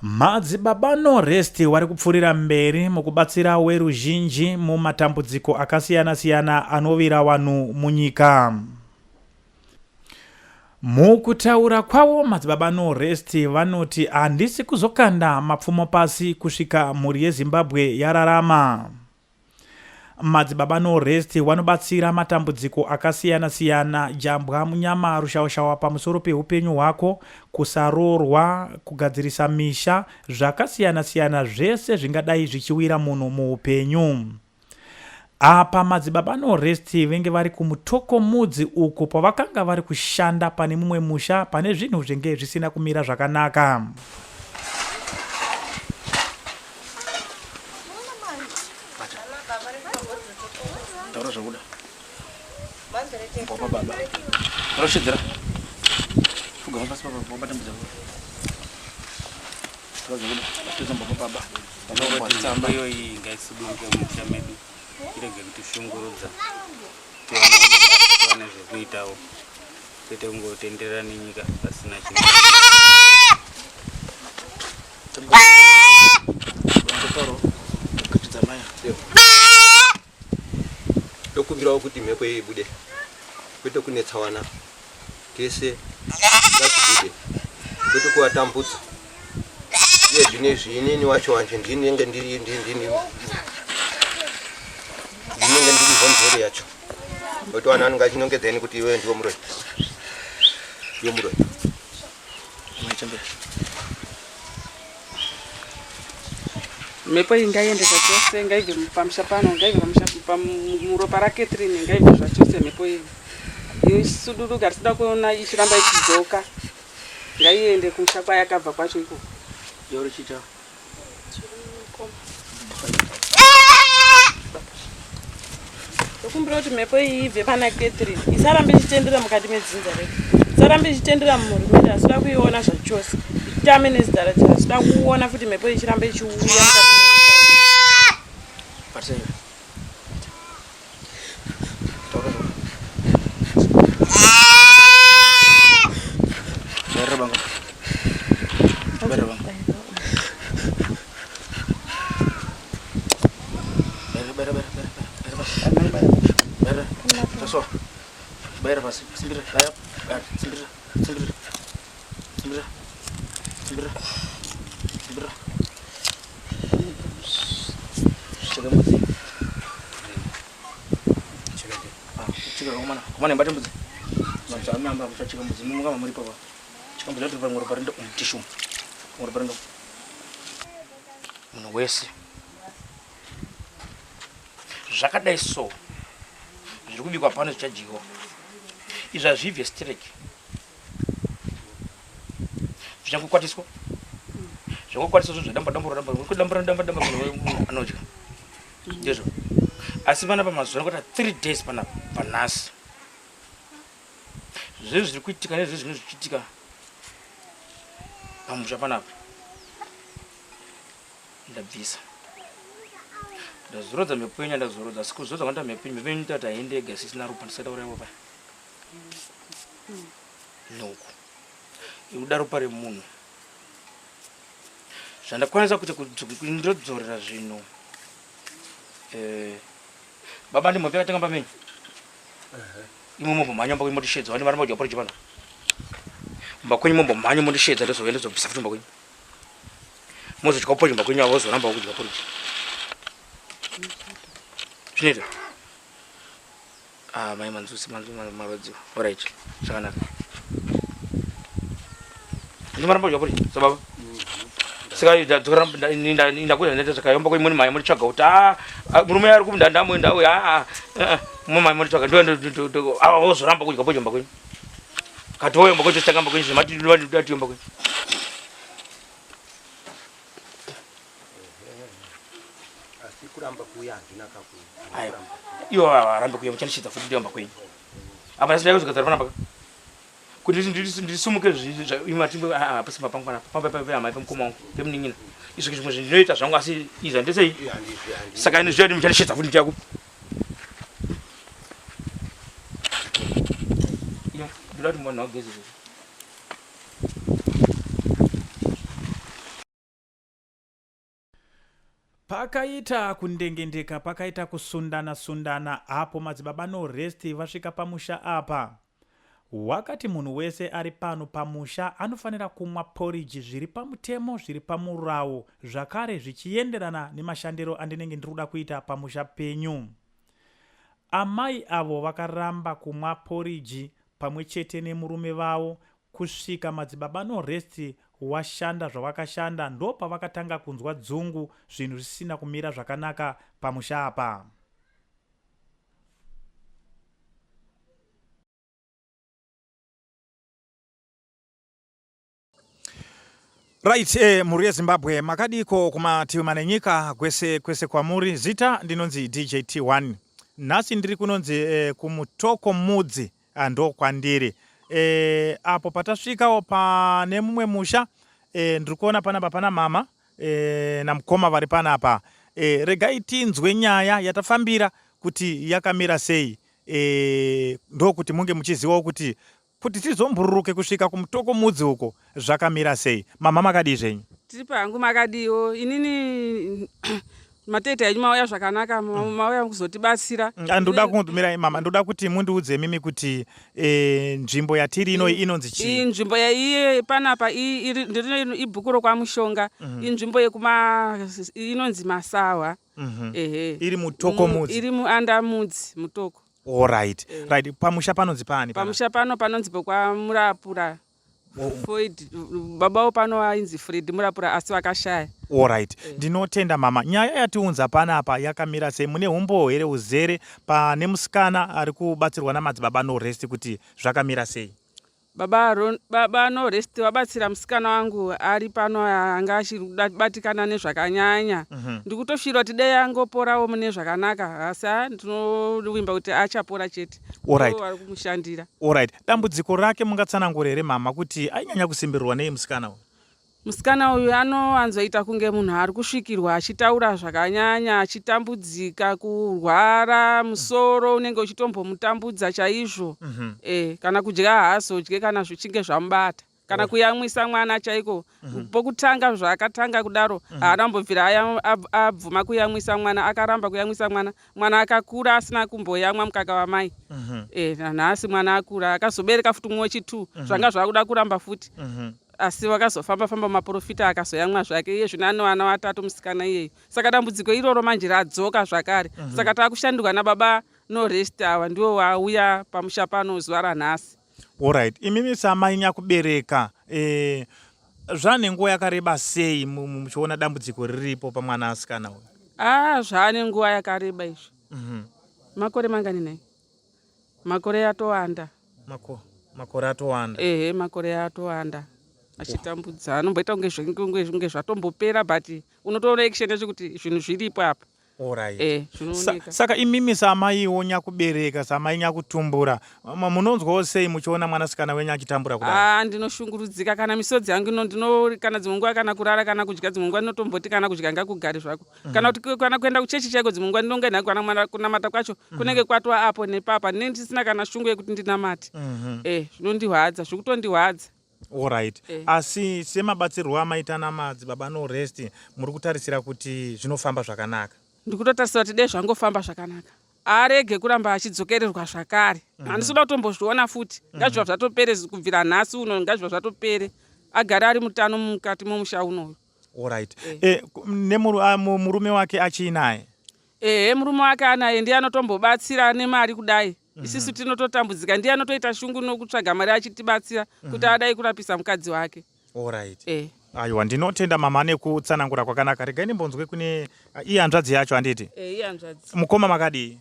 Madzibaba Norest vari kupfuurira mberi mukubatsira weruzhinji mumatambudziko akasiyana-siyana anowira vanhu munyika. Mukutaura kwavo, Madzibaba Norest vanoti handisi kuzokanda mapfumo pasi kusvika mhuri yeZimbabwe yararama. Madzibaba Norest wanobatsira matambudziko akasiyana siyana, jambwa munyama, rushaushawa pamusoro pehupenyu hwako, kusaroorwa, kugadzirisa misha, zvakasiyana siyana zvese zvingadai zvichiwira munhu muupenyu. Apa Madzibaba Norest venge vari kuMutoko Mudzi uko pavakanga vari kushanda pane mumwe musha pane zvinhu zvenge zvisina kumira zvakanaka. Taura zvakuda. Baba baba. Roshedzera. Fugama pasi baba wabata mbudzi yako. Taura zvakuda. Teza baba baba. Baba tsamba iyoyi ngaisuduruke mumusha medu irege kutishungurudza. Tiwane mabasa tiwane zvekuitawo kwete kungotenderera nenyika pasina chinhu. Tokumbirawo kuti mhepo iyi ibude kwete kunetsa wana tese ngazvibude kwete kuvatambudza iye zvino izvi inini wacho wanje ndinenge ndiri ndinenge ndiri honzeri yacho nokuti vanhu vanenge vachinongedza ini kuti iwewe ndiwe muroyi ndiwe muroyi. Mhepo iyi ngaiende zvachose, ngaibve pamusha pano, ngaibve pamusha muropa raCatherine, ngaibve zvachose mhepo iyi. Isuduruke, hatisi kuona ichiramba ichidzoka. Ngaiende kumusha kwayakabva kwacho ikoko. Tokumbira kuti mhepo iyi ibve pana Catherine isarambe ichitendera mukati medzinza redu, isarambe ichitendera mumhuri medu, asida kuiona zvachose, itame nezita racho, asida kuona futi mhepo iyi ichiramba ichiuya mukati. Munhu wese zvakadai so zviri kubikwa pano zvichadyiwa izvi hazvibve stereki zvichangokwatiswa zvangokwatiswa zvinhu zvadamba dambura damba kudambura damba damba munhu anodya ndizvo asi panapa mazuva anokuita 3 days panapa panhasi zvinhu zviri kuitika nezvinhu zvinhu zvichiitika pamusha panapa ndabvisa ndazorodza mhepo yenyu ndazorodza asi kuzorodza kwanda mhepo yenyu mhepo yenyu tati haende ega isisina ropa ndisati uraiwa paya noku ikuda ropa remunhu zvandakwanisa kuita kuti ndodzorera zvinhu eh, baba ndimhope yakatenga pamenyu imwe mombomhanya mba kwenyu mondishedza vane vari madya poriji pano mba kwenyu mombomhanya mondishedza ndozouya ndozobvisa futi mba kwenyu mozodya poriji mba kwenyu avo vozoramba kudya poriji zvinoita ah mai manzusi manzu marwadziwa alright zvakanaka ndimaramba kudya poriji sababa saka ndakuza ndaita zvakayomba kwenyu mune mhanya monditsvaga kuti a murume ari kumndandamuenda uyu aa mune mhanya monditsvaga ozoramba kudya poriji mba kwenyu kati woyomba kwenyu tositanga mba kwenyu zvematiyomba kwenyu Asi kuramba kuuya handina kakuuya. Aiwa. Iwo arambe kuuya muchandishidza futi ndiyomba kwenyu. Apa ndasina kuzogadzira panapa. Kuti ndisumuke matimbo hapasi mapangu panapa. Pamba pamba amai pamukoma wangu pemunin'ina. Izvo zvimwe zvindinoita zvangu asi izvi handisei. Saka ini zviya muchandishidza futi ndichaku. Ndoda kuti munhu ageze. Pakaita kundengendeka pakaita kusundana sundana apo madzibaba Norest vasvika pamusha apa. Wakati munhu wese ari pano pamusha anofanira kumwa porridge zviri pamutemo zviri pamurawo zvakare zvichienderana nemashandiro andinenge ndiri kuda kuita pamusha penyu. Amai avo vakaramba kumwa porridge pamwe chete nemurume vavo Kusvika madzibaba Norest washanda zvavakashanda ndopavakatanga kunzwa dzungu zvinhu zvisina kumira zvakanaka pamusha apa. Right, eh, mhuri yeZimbabwe makadiiko kumativi mana enyika kwese kwese kwamuri. Zita ndinonzi DJ T1. Nhasi ndiri kunonzi eh, kuMutoko Mudzi ah, ndokwandiri. Eh, apo patasvikawo pane mumwe musha eh, ndiri kuona panapa pana mama eh, namukoma vari panapa. Eh, regai tinzwe nyaya yatafambira kuti yakamira sei. Eh, ndokuti munge muchizivawo kuti Kuti tizombururuke kusvika kuMutoko Mudzi uko zvakamira sei? Mhamha makadii zvenyu? Tiri pangu makadiiwo inini mateta enyu mauya zvakanaka mm. mauya kuzotibatsira mm, ah, ndoda kumirai mama ndoda kuti mundiudze mimi kuti e, nzvimbo yatiri ino inonzi chii nzvimbo yaiye panapa ndiri ibhuku rokwamushonga mm. inzvimbo yekuma inonzi masawa mm -hmm. ehe iri mutoko mudzi iri muanda mudzi mutoko Alright. Eh. Right, pamusha panonzi pani? Pamusha pano panonzi pokwaMurapura. Oh. Floyd baba pano ainzi Fred Murapura asi vakashaya. Alright. Eh. Ndinotenda mama. Nyaya yatiunza panapa yakamira sei? Mune humbowo here uzere pane musikana ari kubatsirwa namadzibaba No Rest kuti zvakamira sei? Baba Ron, baba no rest vabatsira musikana wangu ari pano anga achibatikana nezvakanyanya mm -hmm. ndikutosvira kuti dei angoporawo mune zvakanaka asi a ndinovimba kuti achapora chete right. vari kumushandira Alright. Dambudziko rake mungatsanangura here mama kuti ainyanya kusimbirirwa nei musikana uyu? Musikana uyu anowanzoita kunge munhu ari kusvikirwa achitaura zvakanyanya achitambudzika kurwara musoro unenge uchitombomutambudza chaizvo mm -hmm. e, kana kudya haazodye kana zvichinge zvamubata kana oh. kuyamwisa mwana chaiko mm -hmm. pokutanga zvaakatanga kudaro mm -hmm. haana kumbobvira abvuma kuyamwisa mwana akaramba kuyamwisa mwana mwana akakura asina kumboyamwa mukaka wamai mm -hmm. e, nanhasi mwana akura akazobereka futi mumwe wechi2 mm -hmm. zvanga zvakuda kuramba futi mm -hmm asi vakazofamba famba maprofita akazoyamwa zvake iye zvino ane vana vatatu musikana iyeyo saka dambudziko iroro manje radzoka zvakare mm -hmm. saka taakushandirwa nababa norest ava ndiwo vauya pamusha pano zuva ranhasi Alright, imimi samai nyakubereka eh, zvane nguva yakareba sei muchiona dambudziko riripo pamwana asikana uyu? Ah, zvane nguva yakareba izvi. Mm -hmm. Makore mangani nhai? Makore atowanda. Mako, makore atowanda. Ehe, makore atowanda. Achitambudza, anomboita kunge kunge zvatombopera but unotoona action yacho kuti zvinhu zviripo apa. Alright. Eh, zvinooneka. Sa, saka imimi samaiwo nyakubereka, samai nyakutumbura, munonzwawo sei muchiona mwanasikana wenyu achitambura kudai? Ah, ndinoshungurudzika kana misodzi yangu ino ndino kana dzimwe nguva kana kurara kana kudya dzimwe nguva ndinotomboti kana kudya ngakugare zvako. Mm. Kana kuti kana kuenda kuchechi chaiko dzimwe nguva ndinonge nhai kana mwana kunamata kwacho mm. kunenge kwatwa apo nepapa ndinenge ndisina kana shungu yekuti ndinamate. Mm -hmm. Eh, zvinondihwadza, zvikutondihwadza. Alright. Eh. Asi semabatsirwo amaita namadzibaba no rest muri kutarisira kuti zvinofamba zvakanaka? Ndikutotarisira kuti dei zvangofamba zvakanaka. Arege kuramba achidzokererwa zvakare. Mm. Handisi kuda kutombozviona futi. Mm. Ngazviva zvatopere kubvira nhasi uno ngazviva zvatopere. Agare ari mutano mukati momusha unoyu. Alright. Eh. Eh, nemurume wake achiinaye? Ehe murume wake anaye ndiye anotombobatsira nemari kudai. Mm -hmm. Isisu tinototambudzika ndiye anotoita shungu nokutsvaga mari achitibatsira mm -hmm. kuti adai kurapisa mukadzi wake. Alright. Eh. Aiwa ndinotenda mama nekutsanangura kwakanaka. Regai ndimbonzwe kune iye hanzvadzi yacho handiti? Eh, iye hanzvadzi. Mukoma makadii?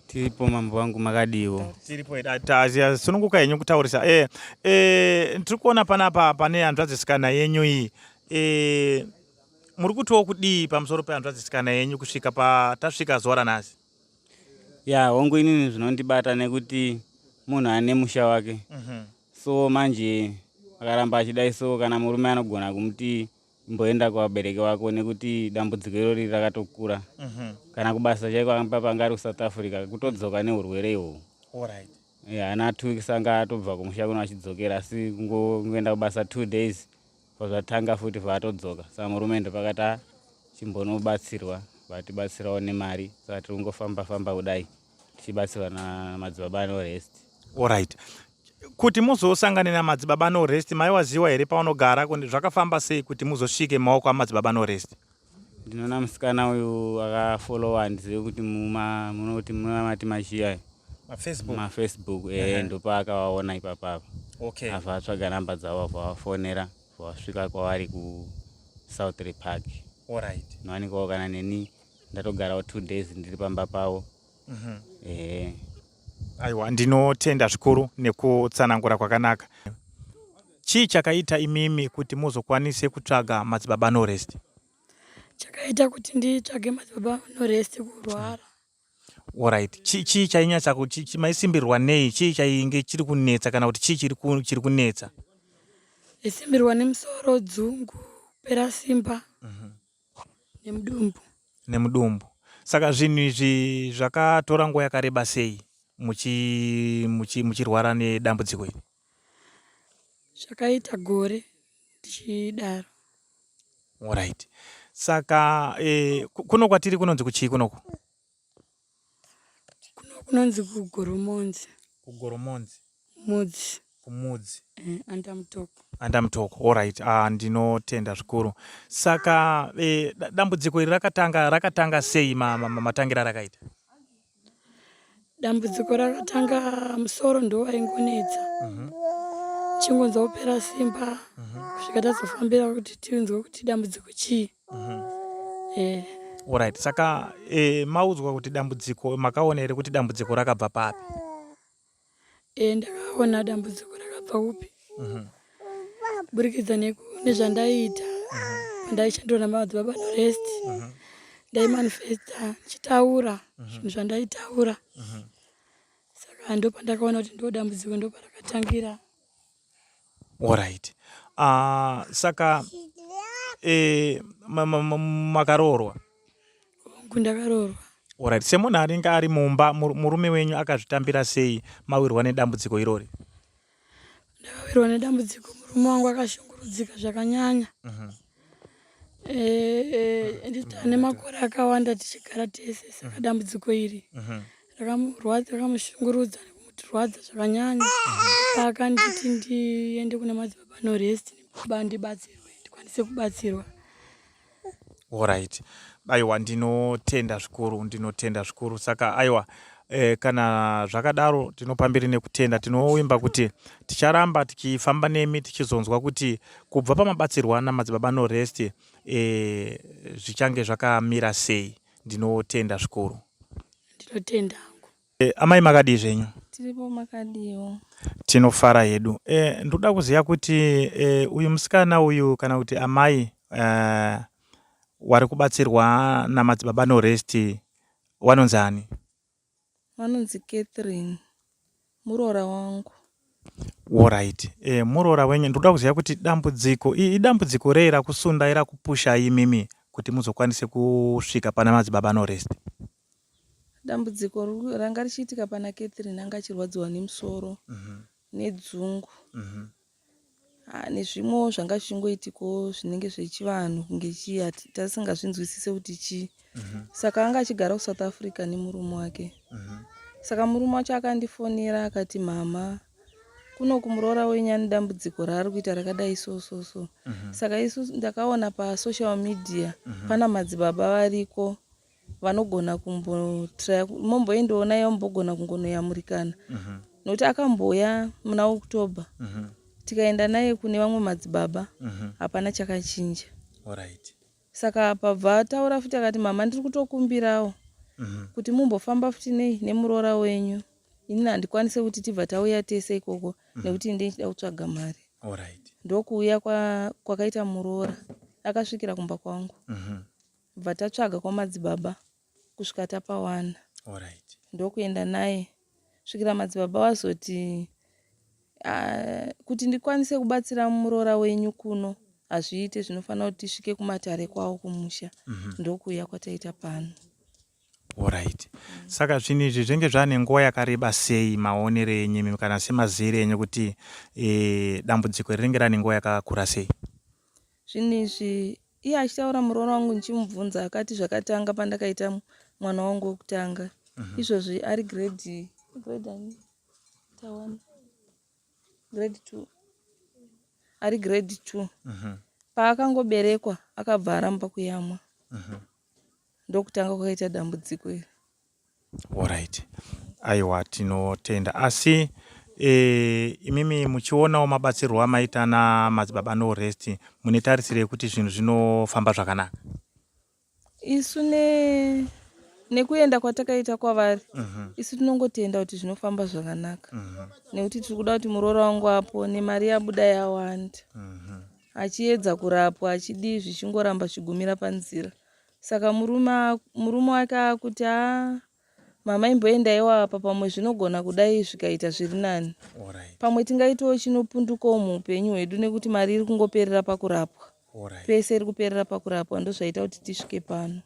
Tiripo mambo wangu makadiwo. Tiripo tasununguka henyu kutaurisa. Eh, eh, tiri kuona panapa pane hanzvadzi sikana yenyu iyi. Eh, muri kutiwo kudii pamusoro pehanzvadzi sikana yenyu kusvika patasvika zuva ranhasi? Ya, hongu inini zvinondibata nekuti munhu ane musha wake. Mm -hmm. So manje akaramba achidai so kana murume anogona kumuti imboenda kuvabereki vako nekuti dambudziko irori rakatokura mm -hmm. kana kubasa chaiko amba panga ari kusouth africa kutodzoka neurwere ihwohwo right. yeah, ana two weeks anga atobva kumusha kuno achidzokera asi kungoenda kubasa two days pazvatanga futi vaatodzoka saka murume ndopakati ah, Chimbonobatsirwa vatibatsirawo nemari saka tiri kungofamba famba kudai tichibatsirwa namadzibaba Norest. Alright. Kuti muzosangane namadzibaba Norest maiwaziwa here paunogara zvakafamba sei kuti muzosvike maoko amadzibaba Norest? Ndinoona musikana uyu akafollowa handizive kuti muma munoti munamati machiya mafacebook mafacebook ehe ndopaakavaona ipapapa okay abva atsvaga namba dzavo abva vafonera vasvika kwavari kuSouth Park. Alright. Nowanikwawo kana neni ndatogarawo 2 days ndiri pamba pavo. Ehe. Aiwa, ndinotenda zvikuru nekutsanangura kwakanaka. Chii chakaita imimi kuti muzokwanise kutsvaga madzibaba Norest? Chakaita kuti nditsvage madzibaba Norest kurwara. Alright. Chii chii chainyatsa maisimbirwa nei? Chii chainge chiri kunetsa kana kuti chii chiri chiri kunetsa? Isimbirwa nemusoro, dzungu, kupera simba nemudumbu. Nemudumbu. Saka zvinhu izvi zvakatora nguva yakareba sei muchi muchi muchirwara nedambudziko iri? Zvakaita gore ndichidaro. Alright. Saka eh, kuno kwatiri kunonzi kuchii kunoku? Kuno kunonzi kuGoromonzi. KuGoromonzi. Mudzi. KuMudzi. Eh, under Mutoko. Under Mutoko. Alright. Ah, ndinotenda zvikuru. Saka eh, dambudziko iri rakatanga rakatanga sei matangira ma, ma, rakaita? Dambudziko rakatanga musoro ndowaingonetsa. Chingonzwa kupera simba kusvika tazofambira kuti tinzwe kuti dambudziko chii. Eh. Alright. Saka eh, maudzwa kuti dambudziko makaona here kuti dambudziko rakabva papi? Eh, ndakaona dambudziko rakabva kupi kuburikidza nezvandaiita pandaishandira namadzibaba Norest. Ndaimanifesta ndichitaura zvinhu zvandaitaura. Saka ndopandakaona kuti ndo dambudziko ndoparakatangira. Alright. Saka eh, makaroorwa? Hongu, ndakaroorwa. Alright. Semunhu anenge ari mumba, murume wenyu akazvitambira sei mawirwa nedambudziko irori? Ndakawirwa nedambudziko, murume wangu akashungurudzika zvakanyanya. Eh, tane makore akawanda tichigara tese, saka dambudziko iri rakamurwadza, rakamushungurudza nekumutirwadza zvakanyanya. Paakanditi ndiende kuna madzibaba Norest ndibatsirwe, ndikwanise kubatsirwa. Alright. Aiwa ndinotenda zvikuru, ndinotenda zvikuru. Saka aiwa e, kana zvakadaro tinopamberi nekutenda tinovimba kuti ticharamba tichifamba nemi tichizonzwa kuti kubva pamabatsirwa namadzibaba Norest e, zvichange zvakamira sei. Ndinotenda zvikuru. Ndinotenda hangu. E, amai makadii zvenyu? Tiripo makadiwo. Tinofara hedu. E, ndoda kuziva kuti e, uyu musikana uyu kana kuti amai e, wari kubatsirwa namadzibaba Norest wanonzi ani? Vanonzi Catherine. Muroora wangu. Alright. E, muroora wenyu ndoda kuziva kuti dambudziko idambudziko rei rakusundai rakupushai imimi kuti muzokwanise kusvika pana madzibaba Norest? Dambudziko ranga richiitika pana Catherine anga achirwadziwa nemusoro nedzungu ah, nezvimwewo zvanga zvichingoitikawo zvinenge zvechivanhu kunge chii tasingazvinzwisise kuti chii. Saka anga achigara kuSouth Africa nemurume wake. Saka murume wacho akandifonera akati mhamha kuno kumuroora wenyu ane dambudziko raari kuita rakadai so so so. Saka isu ndakaona pasocial media pana madzibaba variko vanogona kumbotraya momboendawo naye vambogona kungonoyamurikana nokuti akambouya muna October tikaenda naye kune vamwe madzibaba hapana chakachinja. Alright. Saka apa bva ataura futi akati mama ndiri kutokumbirawo kuti mumbofamba futi nei nemuroora wenyu inini handikwanise kuti tibva tauya tese ikoko nekuti ini ndichida kutsvaga mari. Alright. Ndokuuya kwakaita muroora akasvikira kumba kwangu. Bva tatsvaga kwamadzibaba kusvika tapawana. Alright. Ndokuenda naye svikira madzibaba vazoti ah, kuti ndikwanise kubatsira muroora wenyu kuno hazviite zvinofanira kuti tisvike kumatare kwawo kumusha. Ndokuuya kwataita pano. Alright. Saka zvinhu izvi zvenge zvane nguva yakareba sei maonero enyu imi kana semaziviro enyu kuti e, dambudziko iri ringe rane nguva yakakura sei? Zvinhu izvi. Iye achitaura muroora wangu ndichimubvunza akati zvakatanga pandakaita mwana wangu wekutanga. Izvozvi ari grade grade ani? Tawana. Grade 2. Ari grade 2. Paakangoberekwa akabva aramba kuyamwa. Ndokutanga kwakaita dambudziko iri. Alright. Aiwa tinotenda asi e, imimi muchionawo mabatsirwo amaita namadzibaba No Rest mune tarisiro yekuti zvinhu zvinofamba zvakanaka? Isu ne nekuenda kwatakaita kwavari isu tinongotenda kuti zvinofamba zvakanaka nekuti tiri kuda kuti muroora wangu apone mari yabuda yawanda achiedza kurapwa achidii zvichingoramba zvichigumira panzira Saka murume murume wake akuti haa mama imboendaiwo apa pamwe zvinogona kudai zvikaita zviri nani. Pamwe tingaitawo chinopundukawo muupenyu hwedu nekuti mari iri kungoperera pakurapwa. Pese iri kuperera pakurapwa ndozvaita kuti tisvike pano.